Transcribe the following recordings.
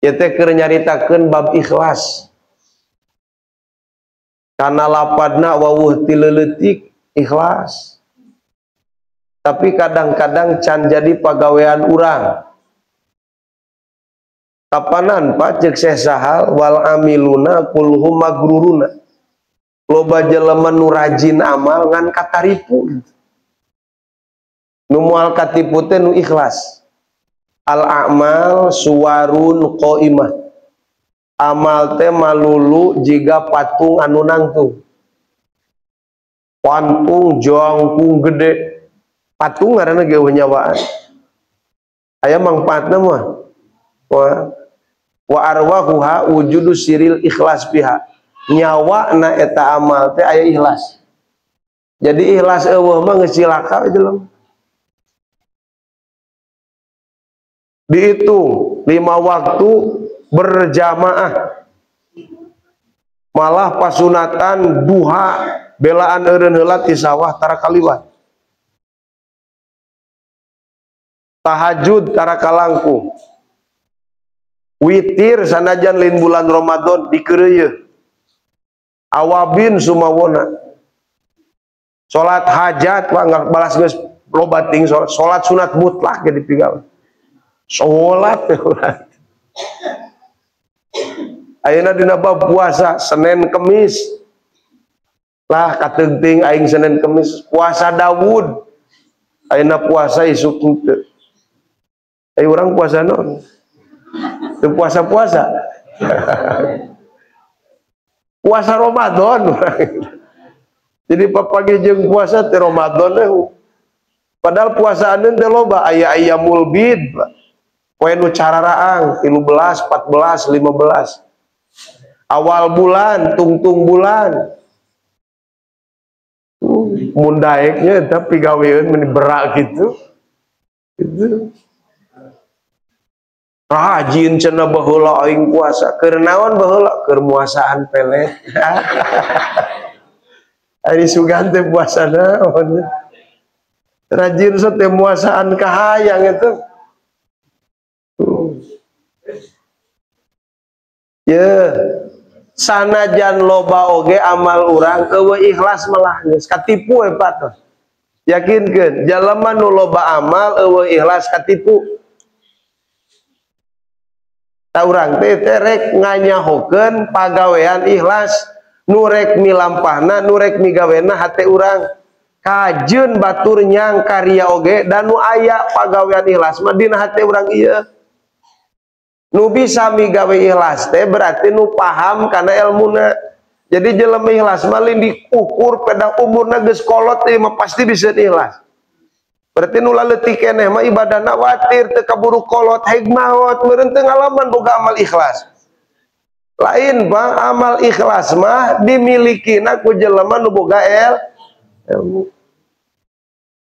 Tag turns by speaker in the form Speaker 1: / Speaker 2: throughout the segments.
Speaker 1: Ieu teh keur nyaritakeun bab ikhlas. Kana lapadna wawuh ti leuletik ikhlas. Tapi kadang-kadang can jadi pagawean urang. Kapanan Pak ceuk Syekh Sahal wal amiluna kulhum magruruna. Loba jelema nu rajin amal ngan kataripu. Nu moal katipu teh nu ikhlas. Al a'mal suwarun qaimah. Amal teh malulu jiga patung anu nangtung. Patung jangkung gede. Patung ngaranna ge eueuh nyawaan. Aya mangfaatna mah. Wa arwahuha wujudu siril ikhlas biha. Nyawa na eta amal teh aya ikhlas. Jadi ikhlas eueuh mah geus cilaka jelema. Dihitung 5 waktu berjamaah, malah pasunatan duha belaan eureun heula ti sawah tara kaliwat, tahajud tara kalangkung, witir sanajan lain bulan Ramadan dikeureuyeun, awabin sumawona, salat hajat pak balas geus loba ting salat sunat mutlak ge dipigawe. Salat ayeuna dina bab puasa Senin Kemis lah kateungting aing Senin Kemis puasa Dawud ayeuna puasa isuk henteu. Ai urang puasa naon? Teu puasa-puasa. Puasa Ramadan. Jadi papagi jeung puasa teh Ramadan teh. Padahal puasa aneun teh loba aya ayyamul bid. Poe nu cararaang 13, 14, 15. Awal bulan, tungtung bulan. Mun daeknya tapi gaweun meni berak gitu. Gitu. Rajin cenah baheula aing puasa. Keur naon baheula? Keur muasaan pelet. Ari sugan teh puasa naon? Rajin teh muasaan kahayang itu. Ya, sanajan loba oge amal urang eueuh ikhlas malah geus katipu we Pak. Yakinkeun jalema nu loba amal eueuh ikhlas katipu. Ta urang teh rek nganyahokeun pagawean ikhlas, nu rek milampahna, nu rek migawena hate urang. Kajeun batur nyang karya oge dan nu aya pagawean ikhlas mah dina hate urang ieu. Nu bisa migawe ikhlas teh berarti nu paham kana elmuna. Jadi jelema ikhlas mah lain diukur pada umurna geus kolot teh mah pasti bisa ikhlas. Berarti nu laleutik keneh mah ibadahna watir teu kaburu kolot heg maot meureun teu ngalaman boga amal ikhlas. Lain bang amal ikhlas mah dimilikina ku jelema nu boga ilmu.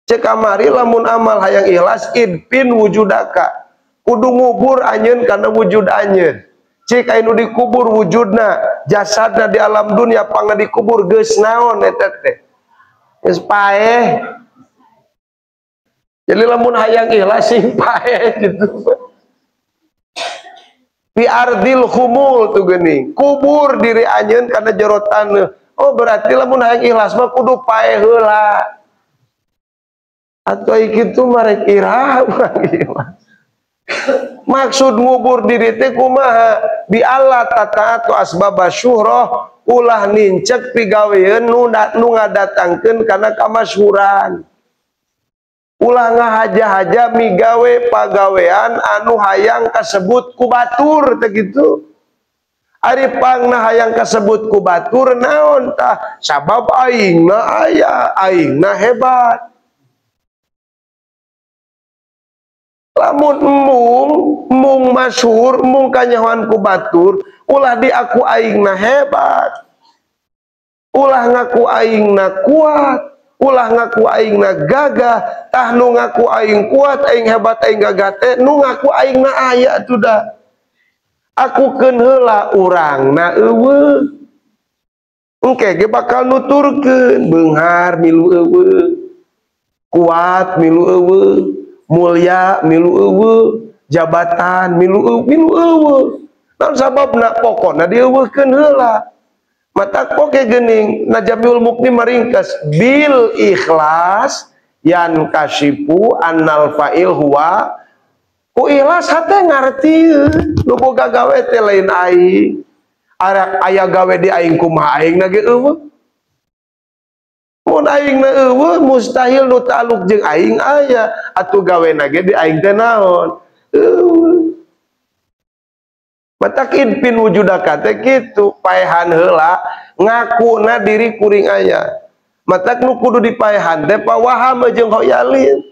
Speaker 1: Cek kamari lamun amal hayang ikhlas idpin wujudaka. Kudu ngubur anjeun kana wujud anjeun. Cik anu dikubur wujudna, jasadna di alam dunia pangna dikubur geus naon eta teh. Geus paeh. Jadi lamun hayang ikhlas sing paeh gitu. Fi ardil khumul tuh geuning. Kubur diri anjeun kana jero taneuh. Oh berarti lamun hayang ikhlas mah kudu paeh heula. Atuh kitu mah rek iraha urang ikhlas. Maksud ngubur diri teh kumaha? Bi Allah tataatu asbaba syuhrah, ulah nincek pigaweun nu ngadatangkeun kana kamasyhuran. Ulah ngahaja-haja migawe pagawean anu hayang kasebut ku batur teh kitu. Ari pangna hayang kasebut ku batur naon tah? Sabab aingna aya, aingna hebat. Lamun embung masyhur, embung kanyahoan ku batur, ulah diaku aingna hebat, ulah ngaku aingna kuat, ulah ngaku aingna gagah, tah nu ngaku aing kuat, aing hebat, aing gagah teh nu ngaku aingna aya atuh da. Aku keun heula urangna eueuh. Engke ge bakal nuturkeun beunghar milu eueuh, kuat milu eueuh, mulia milu eueuh, Jabatan milu milu eueuh. Naon sababna pokona dieuweuhkeun heula. Matak poke geuning Najamiul Mukni maringkas bil ikhlas yan kasipu annal fa'il huwa ku ikhlas hate ngarti nu boga gawe teh lain aing. Aya gawe di aing kumaha aing na ge eueuh. Mun aing na eueuh mustahil nu taluk jeung aing aya atuh gawe na ge di aing teh naon. Eueuh. Matak idpin wujudaka teh kitu paehan heula ngakuna diri kuring aya. Matak nu kudu dipaehan teh pawaham jeung hoyalin.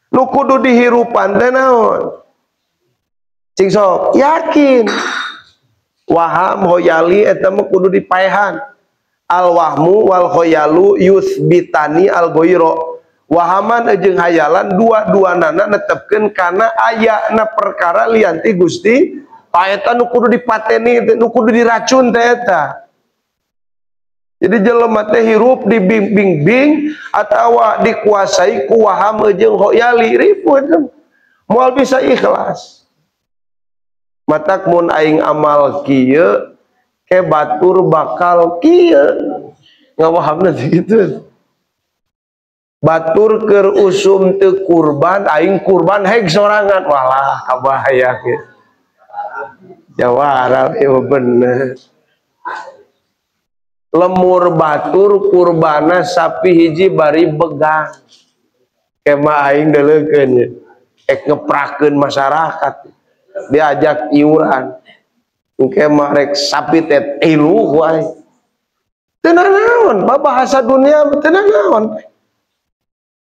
Speaker 1: Nu kudu dihirupan teh naon? Cing sok yakin. Waham hoyali eta mah kudu dipaehan. Al wahmu wal khoyalu yuthbitani al ghaira. Wahaman jeung hayalan dua-duanana netepkeun kana ayana perkara lian ti Gusti. Eta nu kudu dipateni, nu kudu diracun teh eta. Jadi jelema teh hirup dibimbing-bing atawa dikuasai ku waham jeung khoyali ribut. Moal bisa ikhlas. Matak mun aing amal kieu ke batur bakal kieu. Ngawahamna gitu. Batur keur usum teu kurban, aing kurban heg sorangan. Walah kabahaya kieu. Jawara ieu bener. Lemur batur kurbana sapi hiji bari begang. Kema aing deuleukeun ye. Ek ngeprakeun masyarakat. Diajak iuran. Engke mah rek sapi teh tilu wae. Teu nanaon, bahasa dunia teu nanaon.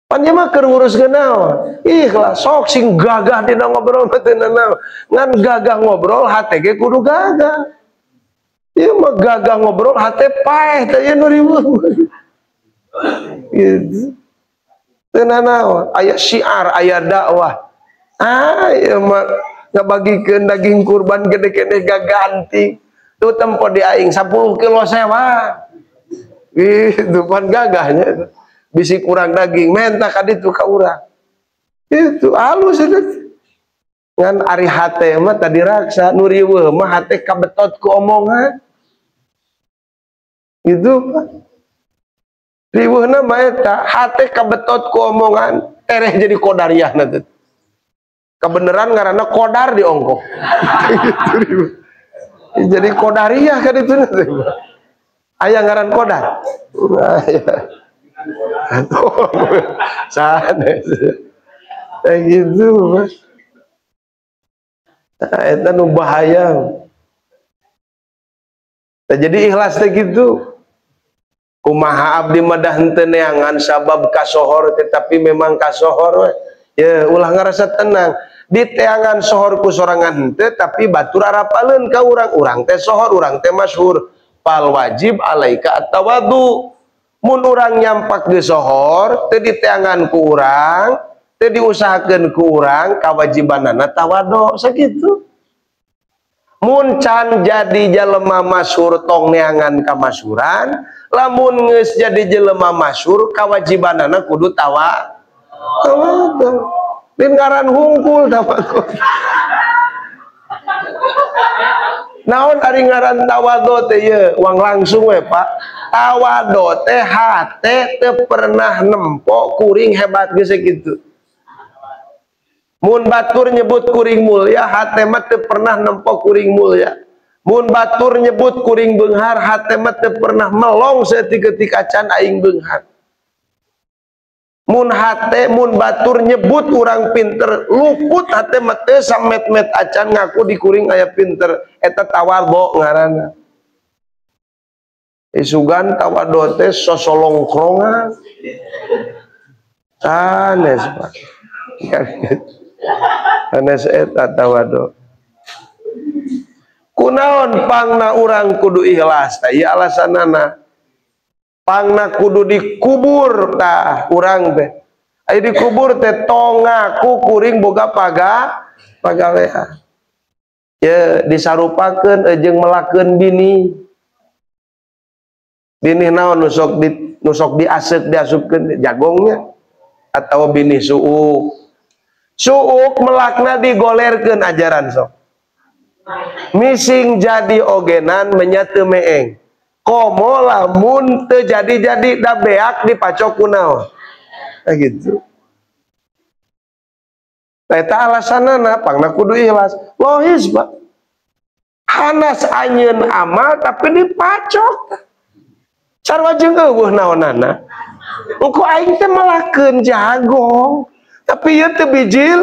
Speaker 1: Pan ieu mah keur nguruskeun naon? Ikhlas sok sing gagah dina ngobrol mah teu nanaon. Ngan gagah ngobrol hate ge kudu gagah. Ieu mah gagah ngobrol hate paeh teh ieu nu riweuh. Gitu. Teu nanaon, aya syiar, aya dakwah. Ah, ieu mah ngabagikeun daging kurban gede-gede gaganti. Tuh tempo di aing 10 kilo sewa. Gitu pan gagahnya. Bisi kurang daging menta ka ditu ka urang. Itu halus itu. Ngan ari hate mah tadi raksa nu riweuh mah hate kabetot ku omongan. Gitu Pak. Riweuhna mah eta hate kabetot ku omongan tereh jadi kodariahna teh. Kebenaran ngaranna kodar di ongkoh. Jadi kodariah kan itu nanti. Aya ngaran kodar. Aya. Sanes. Kayak gitu, Mas. Nah, eta nu bahaya. Nah, jadi ikhlas teh gitu. Kumaha abdi mah dah henteu neangan sabab kasohor tetapi memang kasohor we. Ya ulah ngarasa tenang. Di teangan sohor ku sorangan henteu tapi batur arapaleun ka urang, urang teh sohor, urang teh masyhur. Fal wajib alaika at-tawadhu. Mun urang nyampak geus sohor teu diteangan ku urang, teu diusahakeun ku urang, kawajibanana tawadhu sakitu. Mun can jadi jelema masyhur tong neangan kamasyhuran, lamun geus jadi jelema masyhur kawajibanana kudu tawadhu. Din ngaran hungkul tawadhu. Naon ari ngaran tawadhu teh ieu wang langsung we Pak. Tawadhu teh hate teu pernah nempo kuring hebat geus kitu. Mun batur nyebut kuring mulia hate mah teu pernah nempo kuring mulia. Mun batur nyebut kuring beunghar hate mah teu pernah melong saeutik-eutik acan aing beunghar. Mun hate mun batur nyebut urang pinter luput hate mah teu samet-met acan ngaku di kuring aya pinter eta tawadhu ngaranna. Isugan tawadhu teh sosolongkrongan. Sanes Pak. Sanes eta tawadhu. Kunaon pangna urang kudu ikhlas tah ieu alasanana. Pangna kudu dikubur tah urang teh. Aya dikubur teh tong ngaku kuring boga pagawean. Ye disarupakeun jeung melakeun bini. Bini naon nu sok diasek diasupkeun jagongnya atau bini suuk. Suuk melakna digolerkeun ajaran sok. Mising jadi ogenan menya teu meeng. Komo lamun teu jadi-jadi da beak dipacok ku naon. Nah gitu. Eta alasanana pangna kudu ikhlas. Logis, Pak. Hanas anyeun amal tapi dipacok. Sarua jeung eueuh naonana. Engko aing teh melakeun jagong. Tapi ieu teu bijil,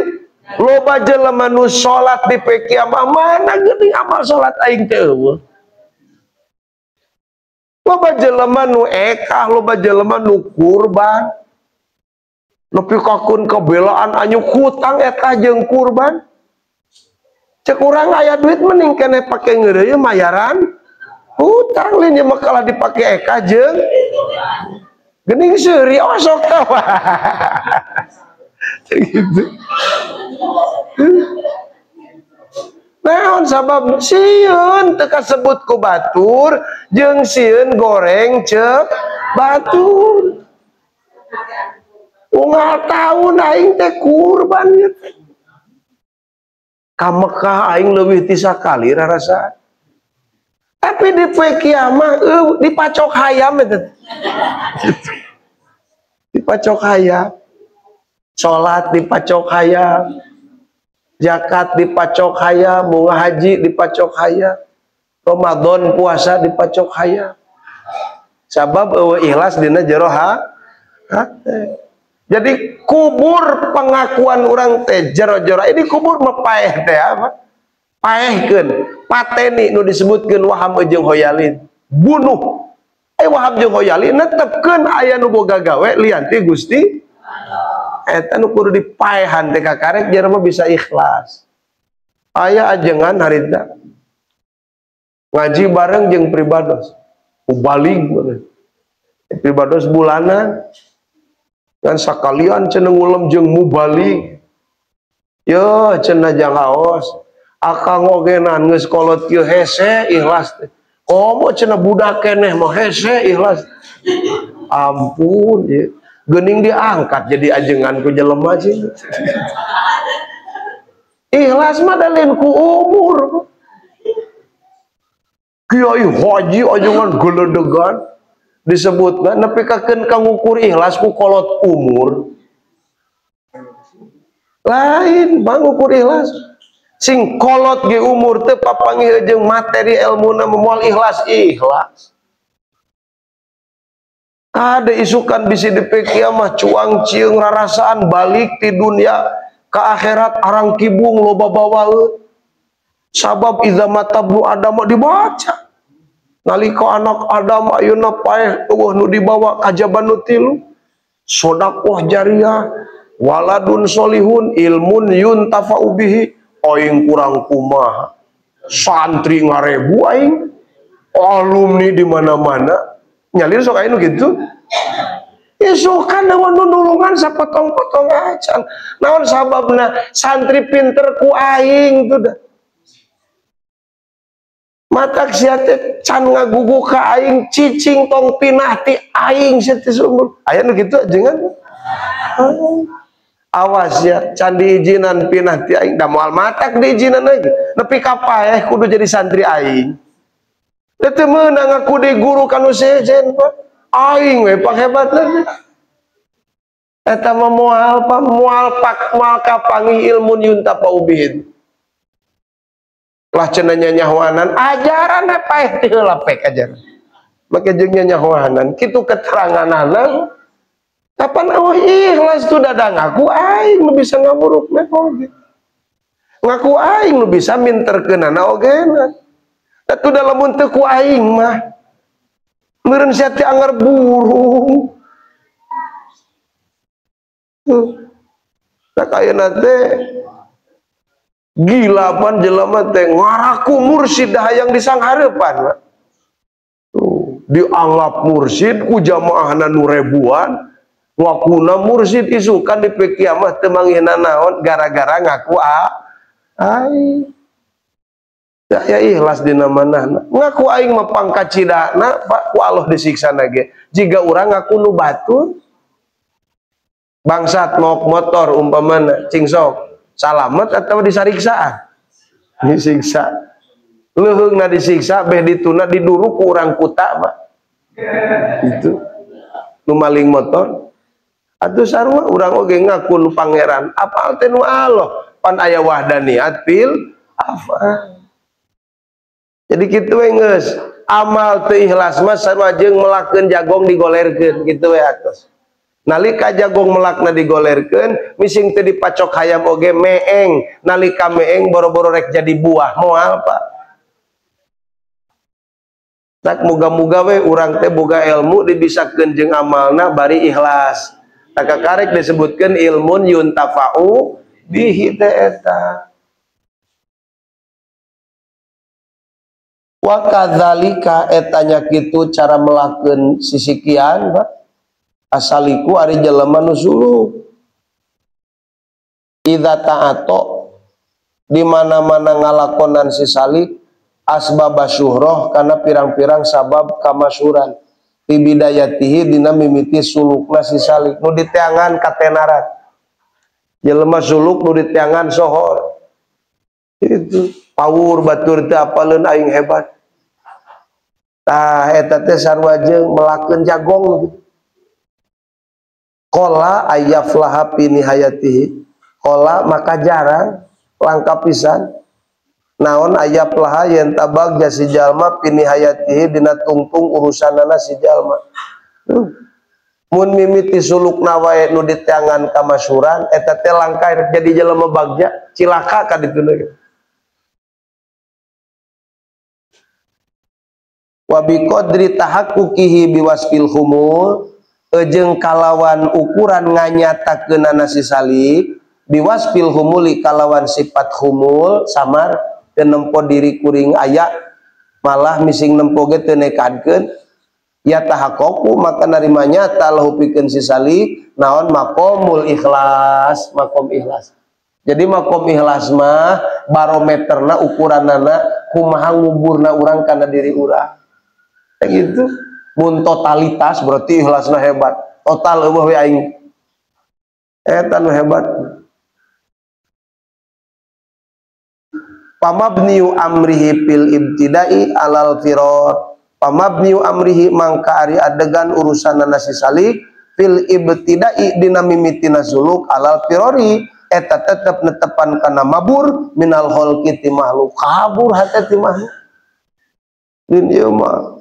Speaker 1: loba jelema nu salat di kiamah mana geuning amal salat aing teh eueuh. Loba jelema nu ekah, loba jelema nu kurban. Nepi kakeun kebelaan anyu hutang eta jeung kurban. Cek urang aya duit mending keneh pake ngeureuyeuh mayaran hutang lain mah kalah dipake ekah jeung geuning seuri osok tah. Gitu. Naon sabab sieun teu kasebut ku batur jeung sieun goreng ceuk batur. Unggal taun aing teh kurban gitu. Ka Mekah aing leuwih ti sakali rarasaan. Tapi di poe kiamah dipacok hayam eta. Dipacok hayam. Salat dipacok hayam, zakat dipacok hayam, bunga haji dipacok hayam, Ramadan puasa dipacok hayam. Sabab eueuh ikhlas dina jero hate. Jadi kubur pengakuan urang teh jero-jero ini kubur mah paeh teh apa? Paehkeun, pateni nu disebutkeun Wahab jeung Hoyalin. Bunuh. Wahab jeung Hoyalin netepkeun aya nu boga gawe lian ti Gusti. Eta nu kudu dipaehan teh kakarek jero mah bisa ikhlas. Aya ajengan harita ngaji bareng jeung pribados. Mubalig pribados bulanan kan sakalian cenah ngulem jeung mubalig. Yo cenah jang haos. Akang ogenan geus kolot kieu hese ikhlas teh. Komo cenah budak keneh mah hese ikhlas. Ampun ieu. Geuning diangkat jadi ajengan ku jelema sih. Ikhlas mah da lain ku umur. Kiai haji ajengan geledegan disebutna nepi ka keun ka ngukur ikhlas ku kolot umur. Lain bang ngukur ikhlas. Sing kolot ge umur teu papanggih jeung materi elmuna moal ikhlas ikhlas. Ada isukan bisi di kiamah cuang ciung rarasaan balik ti dunia ke akhirat arang kibung loba bawaeun. Sabab idza matabnu adam dibaca. Nalika anak Adam ayeuna paeh eueuh nu dibawa kajaban nu tilu. Sedekah jariah, waladun solihun, ilmun yuntafa'u bihi. Aing kurang kumaha. Santri ngarebu aing. Alumni di mana-mana. Nyalir sok aya nu kitu. Isukan naon nu nulungan sapotong-potong acan. Naon sababna santri pinter ku aing tuh dah. Matak sia teh can ngagugu ka aing cicing tong pinah ti aing sia teh sumur. Aya nu kitu ajengan. Awas ya can diizinan pinah ti aing da moal matak diizinan lagi. Nepi ka paeh kudu jadi santri aing. Teu meunang ngaku di guru kanu sejen Pak. Aing we panghebatna. Eta mah moal pa moal pak moal kapanggih ilmun yuntafa'u bihi. Lah cenah nyanyahoanan ajaran paeh teu heula pek ajaran. Make jeung nyanyahoanan kitu keteranganana kapan eueuh ikhlas tu dadang ngaku aing nu bisa ngaburukna oge. Ngaku aing nu bisa minterkeunana ogena. Atuh da lamun teu ku aing mah meureun sia teh anggar burung. Tuh. Tak ayeuna teh gila pan jelema teh ngaraku mursid hayang disanghareupan. Tuh, dianggap mursid ku jamaahna nu ribuan, ngakuna mursid isukan di kiamah teu manggihna naon gara-gara ngaku aing. Ya ikhlas dina manahna. Ngaku aing mah pangkacidana Pak ku Allah disiksana ge. Jiga urang ngaku nu batur. Bangsat maok motor umpamana cing sok salamet atau disariksaan? Disiksa. Leuheungna disiksa beh dituna diduruk ku urang kuta mah. Itu nu maling motor. Atuh sarua urang oge ngaku nu pangeran, apal teh nu Allah, pan aya wahdaniyat fil afal. Jadi kitu we geus, amal teu ikhlas mah sarua jeung melakeun jagong digolerkeun kitu we atos. Nalika jagong melakna digolerkeun, mising teu dipacok hayam oge meeng, nalika meeng boro-boro rek jadi buah moal Pak. Tak muga-muga we urang teh boga ilmu dibisakeun jeung amalna bari ikhlas. Tak karek disebutkeun ilmun yuntafa'u bihi teh eta. Wa kadzalika etanya kitu cara melakeun sisikian Pak. Asaliku ari jelema nu suluk. Idza ta'ato di mana-mana ngalakonan si salik asbab syuhroh kana pirang-pirang sabab kamasyuran fi bidayatihi dina mimiti sulukna si salik nu diteangan katenaran. Jelema suluk nu diteangan sohor. Itu pawur batur teu apaleun aing hebat. Tah eta teh sarua jeung melakeun jagong gitu. Kola ayaflaha fi nihayatihi. Kola maka jarang langka pisan. Naon ayaflaha yen tabag jasi jalma fi nihayatihi dina tungtung urusanana si jalma. Mun mimiti sulukna wae nu diteangan kamasyuran eta teh langka rek jadi jelema bagja cilaka ka dituna. Wa bi qadri tahaqquqihi biwasfil khumul jeung kalawan ukuran nganyatakeunana si salik biwasfil humuli kalawan sifat humul samar teu nempo diri kuring aya malah mising nempo ge teu nekadkeun ya tahaqqaqu maka narima nyata lahu pikeun si salik naon maqamul ikhlas maqam ikhlas. Jadi maqam ikhlas mah barometerna ukuranana kumaha nguburna urang kana diri urang gitu. Mun totalitas berarti ikhlasna hebat. Total eueuh we aing. Eta nu hebat. Pamabniu amrihi fil ibtida'i alal firar. Pamabniu amrihi mangka ari adegan urusanana si salik fil ibtida'i dina mimitina suluk alal firori eta tetep netepan kana mabur minal khalqi ti makhluk. Kabur hate ti makhluk. Din ieu mah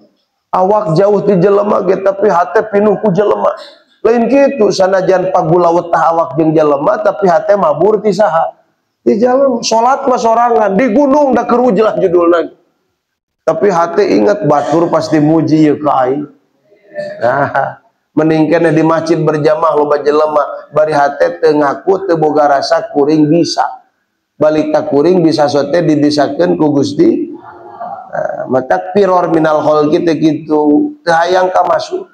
Speaker 1: awak jauh ti jelema ge tapi hate pinuh ku jelema. Lain kitu sanajan pagulawetah awak jeung jelema tapi hate mabur ti saha? Ti jelema. Salat mah sorangan di gunung da keur ujelah judulna. Tapi hate ingat batur pasti muji ieu ka aing. Nah, mending keneh di masjid berjamaah loba jelema bari hate teu ngaku teu boga rasa kuring bisa. Balik ka kuring bisa sote dibisakeun ku Gusti. Nah, maka piror minal kholqi teh kitu teu hayang ka masuk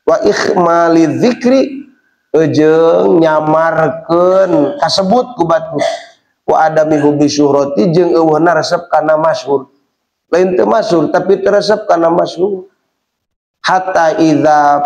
Speaker 1: wa ikhmali dzikri jeung nyamarkeun kasebut ku batur wa adami hubbi syuhrati jeung eueuhna resep kana masyhur lain teu masyhur tapi teu resep kana masyhur hatta idza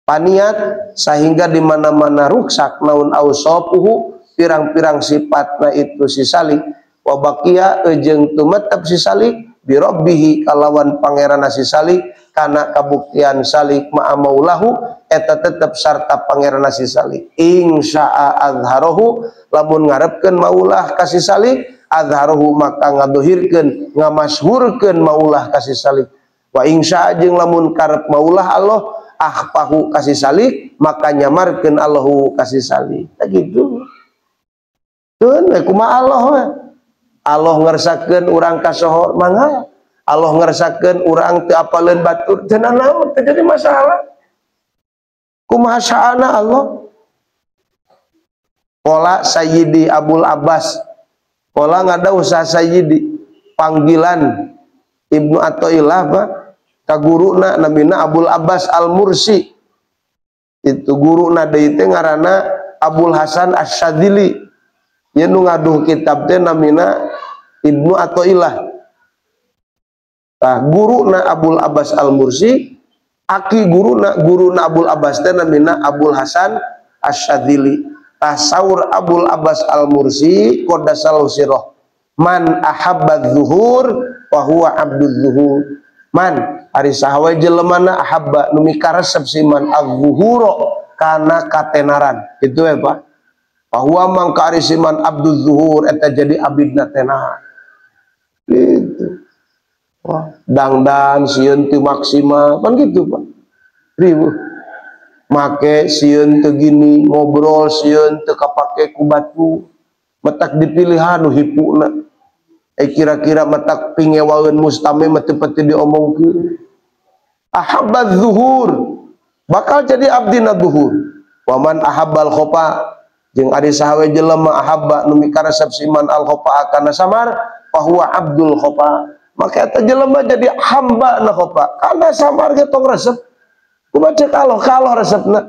Speaker 1: paniat sehingga di mana-mana ruksak naun ausofuhu pirang-pirang sifatna itu si salik wa baqiya jeung tumetep si salik bi rabbihi kalawan pangeranna si salik kana kabuktian salik ma'a maulahu eta tetep sarta pangeranna si salik insya'a azharahu lamun ngarepkeun maulah ka si salik azharahu maka ngadohirkeun ngamasyhurkeun maulah ka si salik wa insya'a jeung lamun karep maulah Allah akhfahu ka si salik maka nyamarkeun Allahu ka si salik tah kitu teu kumaha Allah we. Allah ngersakeun urang kasohor mangga Allah ngersakeun urang teu apaleun batur teu nanaon teu jadi masalah kumaha saana Allah. Qala Sayyidi Abul Abbas qala ngada usaha Sayyidi panggilan Ibnu Athaillah Pak ka guruna namina Abul Abbas Al-Mursi itu guruna deui teh ngaranna Abul Hasan Asy-Syadzili. Nya nu ngaduh kitab teh namina Ibnu Athaillah. Tah guruna Abul Abbas Al-Mursi Aki guruna, guruna Abul Abbas teh namina Abul Hasan Asy-Syadzili. Tasawur Abul Abbas Al-Mursi qaddasallahu sirrah. Man ahabba dzuhur wa huwa abdul zuhur. Man ari saha wae jelemana ahabba nu mikaresep si man az-zuhura kana katenaran. Kitu we Pak. Bahwa mangka ari si man abdul zuhur eta jadi abidna tenar. Gitu. Wah, dangdan sieun teu maksimal kan gitu Pak. Ribu. Make sieun teu gini, ngobrol sieun teu kapake ku batu. Matak dipilihan nu hipuna. Kira-kira matak pingewaeun mustami mah teu pati diomongkeun. Ahabba zuhur bakal jadi abdina zuhur. Wa man ahabbal khofa jeung ari saha we jelema ahabba nu mikaresep si man al khofa kana samar fa huwa abdul khofa. Maka eta jelema jadi hamba na khofa. Kana samar ge tong resep. Kumaha cek Allah ka Allah resepna.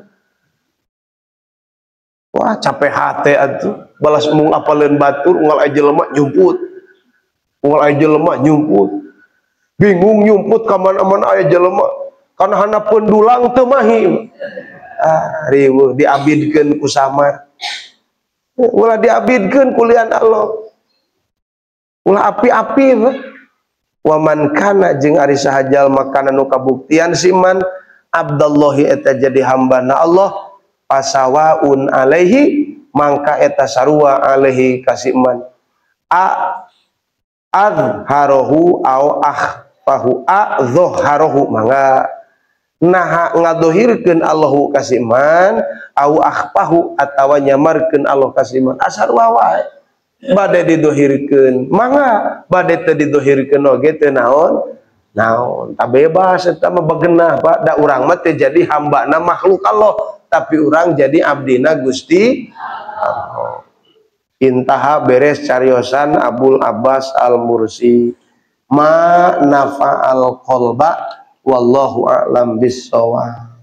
Speaker 1: Wah, capek hate atuh. Balas mung apaleun batur unggal aya jelema nyumput. Unggal aya jelema nyumput. Bingung nyumput ka mana-mana aya jelema. Kana handapeun dulang teu mahi. Ah, riweuh diabidkeun ku samar. Ulah diabidkeun kulian Allah. Ulah api-api mah. Wa man kana jeung ari saha jalma kana nu kabuktian si man abdallahi eta jadi hambana Allah pasawaun alaihi mangka eta sarua alaihi ka si man a azharohu au akhfahu azharohu mangga naha ngadohirkeun Allahu ka si man au akhfahu atawa nyamarkeun Allah ka si man asarua wae bade didohirkeun mangga bade teu didohirkeun oge teu naon naon tak bebas eta mah begenah Pak da urang mah teu jadi hambana makhluk Allah tapi urang jadi abdina Gusti Allah. Intaha beres cariosan Abul Abbas Al-Mursi ma nafa'al qalba wallahu a'lam bissawab.